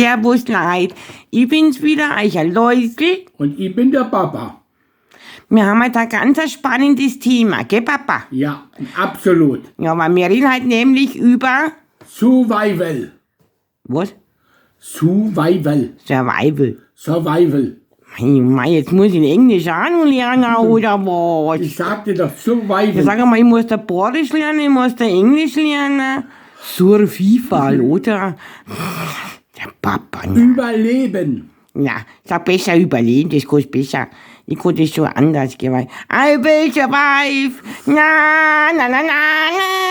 Servus Leid, ich bin's wieder, euer Läusl. Und ich bin der Papa. Wir haben heute ein ganz spannendes Thema, gell Papa? Ja, absolut. Ja, weil wir reden halt nämlich über... Survival. Was? Survival. Survival. Survival. Mei, mei, jetzt muss ich in Englisch auch noch lernen, oder was? Ich sagte doch Survival. Ja, sag mal, ich muss da Borisch lernen, ich muss da Englisch lernen. Survival, oder? Der Papa, ne? Überleben. Na, sag besser überleben, das geht besser. Ich konnte es schon anders, gell, weil I will survive. Na, na, na, na,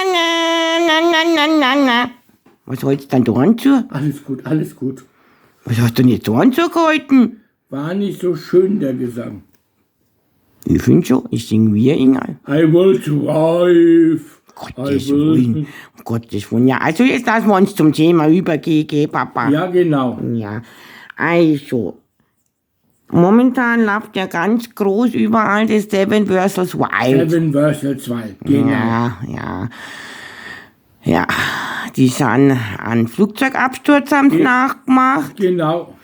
na, na, na, na, na, na. Was hältst du denn da anzu? Alles gut, alles gut. Was hast du denn jetzt da anzugehalten? War nicht so schön, der Gesang. Ich find schon, ich sing wie ein Engel. I will survive. Gottes Willen, um Gottes Willen. Ja, also jetzt lassen wir uns zum Thema übergehen, gell, Papa. Ja, genau. Ja, also, momentan läuft ja ganz groß überall das Seven vs. Wild. Seven vs. Wild, genau. Ja, ja. Ja, die sind einen Flugzeugabsturz haben sie nachgemacht. Genau.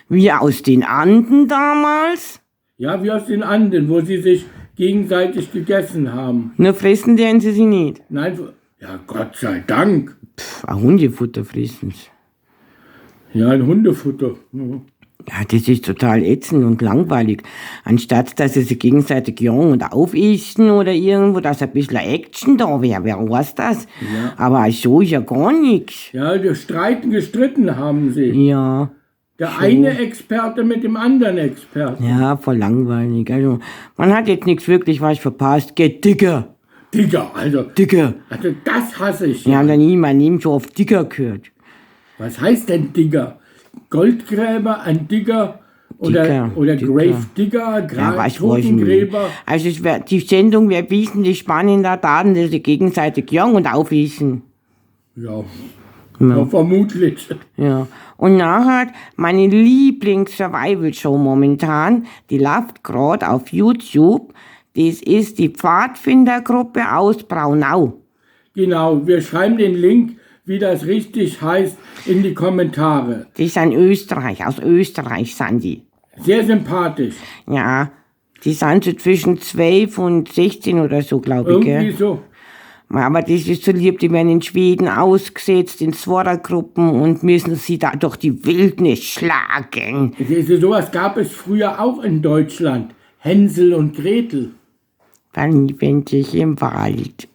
Wie aus den Anden damals. Ja, wie aus den Anden, wo sie sich gegenseitig gegessen haben. Nur fressen deren sie sich nicht. Nein, ja, Gott sei Dank. Pff, ein Hundefutter fressen sie. Ja, ein Hundefutter. Mhm. Ja, das ist total ätzend und langweilig. Anstatt, dass sie sich gegenseitig jagen und aufessen oder irgendwo, dass ein bisschen Action da wäre, wer weiß das? Ja. Aber so ist ja gar nichts. Ja, die streiten, gestritten haben sie. Ja. Der eine Experte mit dem anderen Experten. Ja, voll langweilig. Also, man hat jetzt nichts wirklich was verpasst. Geht dicker, Digger, also, dicker. also das hasse ich. Wir haben da nie in meinem Leben so oft dicker gehört. Was heißt denn Digger? Goldgräber, ein Digger oder, Digger, oder Digger. Grave Digger, Ja, was weiß ich nicht. Totengräber. Also es wär, die Sendung wäre wesentlich spannender, da dass sie gegenseitig jagen und aufessen. Ja. Ja, vermutlich. Ja. Und nachher meine Lieblings-Survival-Show momentan, die läuft gerade auf YouTube. Das ist die Pfadfindergruppe aus Braunau. Genau, wir schreiben den Link, wie das richtig heißt, in die Kommentare. Das ist in Österreich, aus Österreich sind die. Sehr sympathisch. Ja, die sind so zwischen 12 und 16 oder so, glaube ich. Irgendwie Gell? so. Aber das ist so lieb, die werden in Schweden ausgesetzt, in Zwoergruppen und müssen sie da durch die Wildnis schlagen. Sowas gab es früher auch in Deutschland. Hänsel und Gretel. Dann sich im Wald.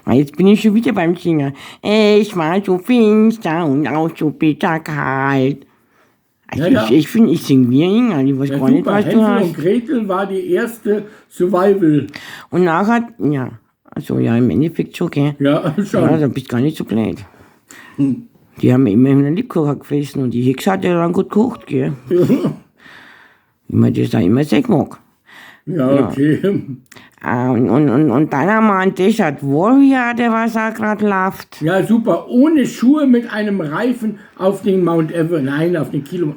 Na, jetzt bin ich schon wieder beim Singen. Es war so finster und auch so bitterkalt. Also Ja, ja. ich finde, ich sing wie ein Engel. Ich weiß Ja, gar nicht, super. was du Hänsel hast. und Gretel war die erste Survival. Und nachher, ja, also ja, im Endeffekt schon, gell. Ja, schon. Ja, da bist du gar nicht so blöd. Die haben immerhin einen Lebkuchen gefressen und die Hexe hat ja dann gut gekocht, gell. Wie man das da immer sagen mag. Ja, okay. Ah, Und dann haben wir einen Desert Warrior, der was auch gerade läuft. Ja, super. Ohne Schuhe mit einem Reifen auf den Mount Everest. Nein, auf den Kilo.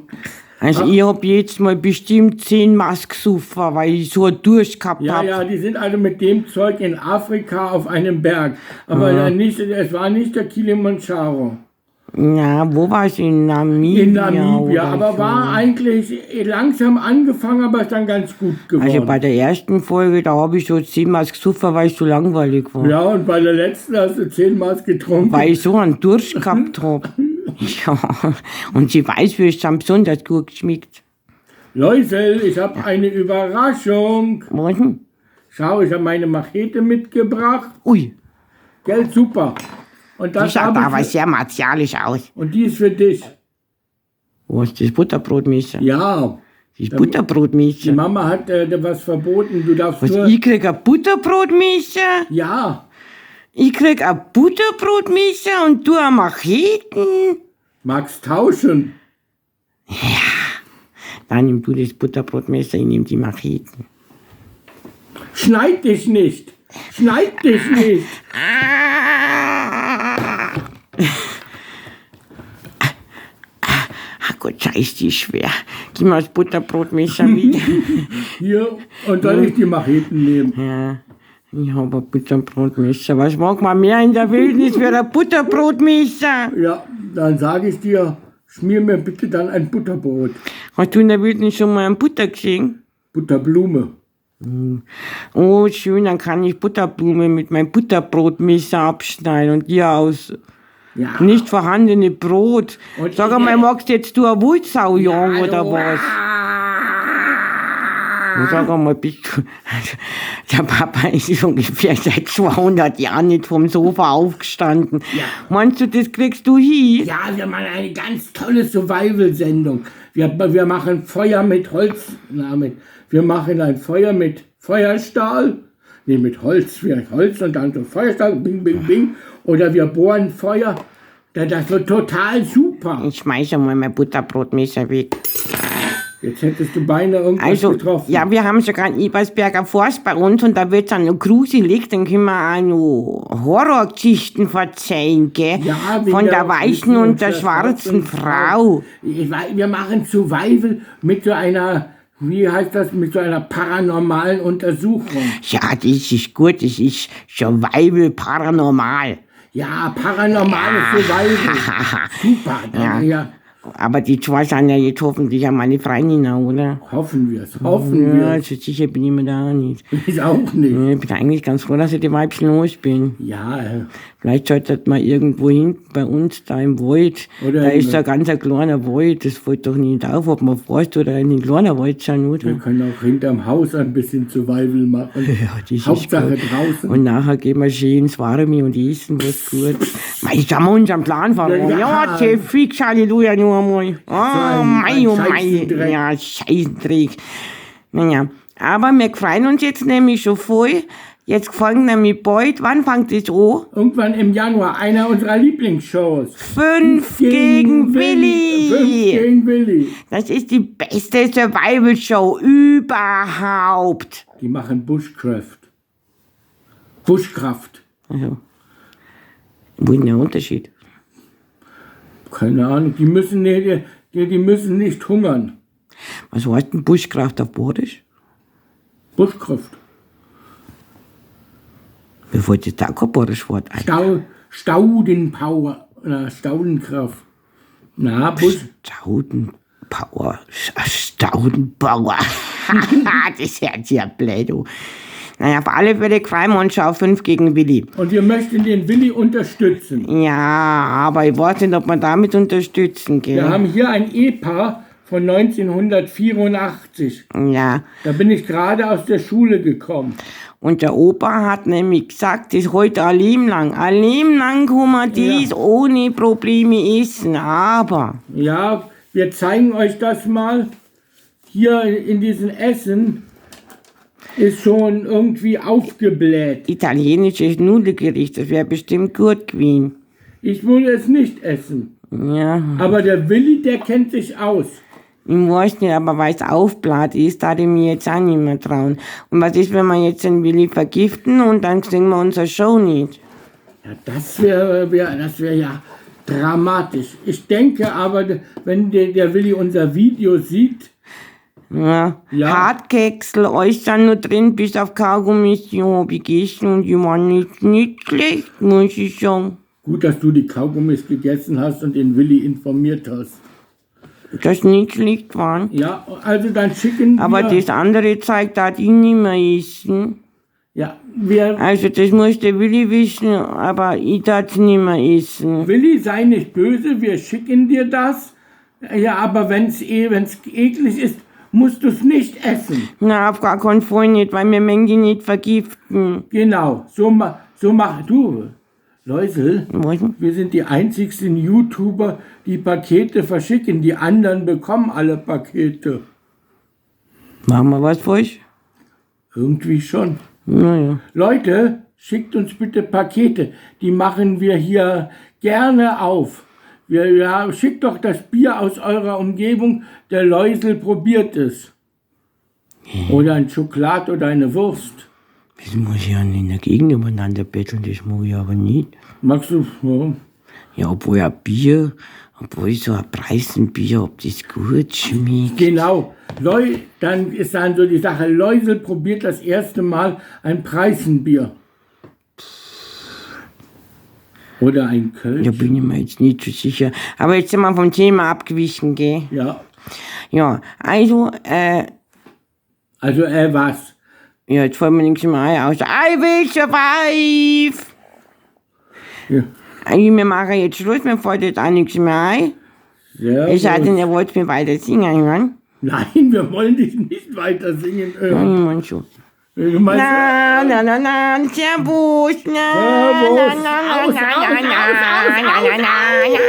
Also ich hab jetzt mal bestimmt 10 Maß gesoffen, weil ich so einen Durst gehabt Ja, hab. ja, die sind also mit dem Zeug in Afrika auf einem Berg. Aber ja, nicht, es war nicht der Kilimanjaro. Na, wo war's? In Namibia? In Namibia. oder Aber so. war eigentlich langsam angefangen, aber ist dann ganz gut geworden. Also bei der ersten Folge, da hab ich so 10 Maß gesoffen, weil es so langweilig war. ja, und bei der letzten hast du 10 Maß getrunken. Weil ich so einen Durst gehabt hab. Ja, und die Weißwürste haben besonders gut geschmeckt. Läusel, ich habe eine Überraschung. Was denn? Schau, ich habe meine Machete mitgebracht. Ui, Gell, super. Und die das schaut habe aber ich, sehr martialisch aus. und die ist für dich. Was, das Butterbrotmesser? Ja, Das Butterbrotmesser. die Mama hat dir was verboten. Du darfst Was, nur. ich krieg ein Butterbrotmesser? Ja, Ich krieg ein Butterbrotmesser und du ein Macheten? magst tauschen. Dann nimm du das Butterbrotmesser, ich nehm die Macheten. Schneid dich nicht. Schneid dich nicht. Ah! Ah Gott, scheiß, die ist schwer. Gib mal das Butterbrotmesser wieder. Hier, und soll ich die Macheten nehmen? Ja, ich hab ein Butterbrotmesser. Was mag man mehr in der Wildnis für ein Butterbrotmesser? Ja, dann sage ich dir, Schmier mir bitte dann ein Butterbrot. Hast du in der Wildnis schon mal ein Butter gesehen? Butterblume. Oh, schön, dann kann ich Butterblume mit meinem Butterbrotmesser abschneiden und dir aus Ja. nicht vorhandene Brot. Und Sag einmal, magst jetzt du eine Wulsau jagen Ja, oder du- was? Sag einmal, bist du... Der Papa ist ungefähr seit 200 Jahren nicht vom Sofa aufgestanden. Ja. Meinst du, das kriegst du hin? Ja, wir machen eine ganz tolle Survival-Sendung. Wir machen Feuer mit Holz. Na, wir machen ein Feuer mit Feuerstahl. Nee, mit Holz. Wir Holz und dann so Feuerstahl. Bing, bing, bing. Oder wir bohren Feuer. Das wird total super. Ich schmeiße mal mein Butterbrotmesser weg. Jetzt hättest du beinahe irgendwas Also, getroffen. ja, wir haben sogar einen Ebersberger Forst bei uns und da wird's dann noch gruselig, dann können wir auch noch Horrorgeschichten verzeihen, gell? Ja, wegen Von der weißen und der schwarzen Frau. Ich weiß, wir machen Survival mit so einer, wie heißt das, mit so einer paranormalen Untersuchung. Ja, das ist gut, das ist Survival Paranormal. Ja, paranormales Survival. Super. Dann, ja. Aber die zwei sind ja jetzt hoffentlich auch meine Freundinnen, oder? Hoffen wir es, hoffen Ja, wir so sicher bin ich mir da auch nicht. es. Ich auch nicht. Ich bin eigentlich ganz froh, dass ich die Weibchen los bin. Ja, Vielleicht sollte man irgendwo hinten bei uns da im Wald. Oder da im- ist da ganz ein kleiner Wald, das fällt doch nicht auf, ob man Forst oder in den kleinen Wald sind, wir oder? können auch hinterm Haus ein bisschen Survival machen. Ja, das ist Hauptsache gut. draußen. Und nachher gehen wir schön ins Warme und essen was gut. Mei, jetzt haben wir unseren Plan verloren. Ja, Ja, ja. fix, Halleluja, nur einmal. Oh, ein- mei, ein oh mei. Scheißendreck. Ja, Scheißendreck. Naja, aber wir freuen uns jetzt nämlich schon voll. Jetzt fangen nämlich bald, wann fängt das an? Irgendwann im Januar, einer unserer Lieblingsshows. 5 gegen Willi. 5 gegen Willi. Das ist die beste Survival-Show überhaupt. Die machen Bushcraft. Bushcraft. Also, wo ist denn der Unterschied? Keine Ahnung, die müssen nicht, die müssen nicht hungern. Was heißt denn Bushcraft auf Badisch? Bushcraft. Mir fällt jetzt auch kein Badisch Wort ein. Staudenpower. Oder Staudenkraft. Na, Bush. Staudenpower. Staudenbauer. Das hört sich ja blöd an. Naja, auf alle Fälle freuen wir uns schon auf 5 gegen Willi. Und wir möchten den Willi unterstützen. Ja, aber ich weiß nicht, ob wir damit unterstützen, gell? Wir haben hier ein Ehepaar von 1984. Ja. Da bin ich gerade aus der Schule gekommen. Und der Opa hat nämlich gesagt, das heute ein Leben lang. Ein Leben lang kann man das ohne Probleme essen. Aber Ja, wir zeigen euch das mal. Hier in diesem Essen ist schon irgendwie aufgebläht. italienisches Nudelgericht, das wäre bestimmt gut gewesen. Ich würde es nicht essen. Ja, Aber der Willi, der kennt sich aus. ich weiß nicht, aber weil es aufblatt ist, da ich mir jetzt auch nicht mehr trauen. Und was ist, wenn wir jetzt den Willi vergiften und dann sehen wir unsere Show nicht? Ja, das wäre wär, das wär ja dramatisch. Ich denke aber, wenn der Willi unser Video sieht, Ja. Ja. Hartkeksel, alles sind nur drin, bis auf Kaugummis, die hab ich gegessen und die waren nicht schlecht, muss ich sagen. gut, dass du die Kaugummis gegessen hast und den Willi informiert hast. Dass nicht schlecht waren. Ja, also dann schicken Aber wir... das andere Zeug darf ich nicht mehr essen. Ja, wir... Also das muss der Willi wissen, aber ich darf es nicht mehr essen. Willi, sei nicht böse, wir schicken dir das. Ja, aber wenn's wenn's eklig ist, musst du's nicht essen. Na, auf gar keinen Fall nicht, weil wir mögen die nicht vergiften. Genau, so, so mach du. Läusel, Was? wir sind die einzigsten YouTuber, die Pakete verschicken. Die anderen bekommen alle Pakete. Machen wir was falsch? Irgendwie schon. Naja. Leute, schickt uns bitte Pakete. Die machen wir hier gerne auf. Schickt doch das Bier aus eurer Umgebung. Der Läusel probiert es. Oder ein Schokolade oder eine Wurst. Das muss ich ja nicht in der Gegend übereinander betteln, das mag ich aber nicht. Magst du? Ja. Ja, obwohl ein Bier, obwohl so ein Preisenbier, ob das gut schmeckt. Genau. Dann ist dann so die Sache, Läusel probiert das erste Mal ein Preisenbier. Oder ein Kölsch. Da bin ich mir jetzt nicht so sicher. Aber jetzt sind wir vom Thema abgewichen, gell? Ja. Ja, also, Also, was? ja, jetzt fällt mir nichts mehr ein, außer I will survive! Ja. Also, wir machen jetzt Schluss, mir fällt jetzt auch nichts mehr ein. Sehr Es sei gut. denn, ihr wollt mir weiter singen hören. Nein, wir wollen dich nicht weiter singen hören. Ja, ich mein schon. Du meinst, Na, na, na, na, servus, na, Servus. na, na, Aus, na, aus, na, aus, na, aus, na, aus, na, na, na.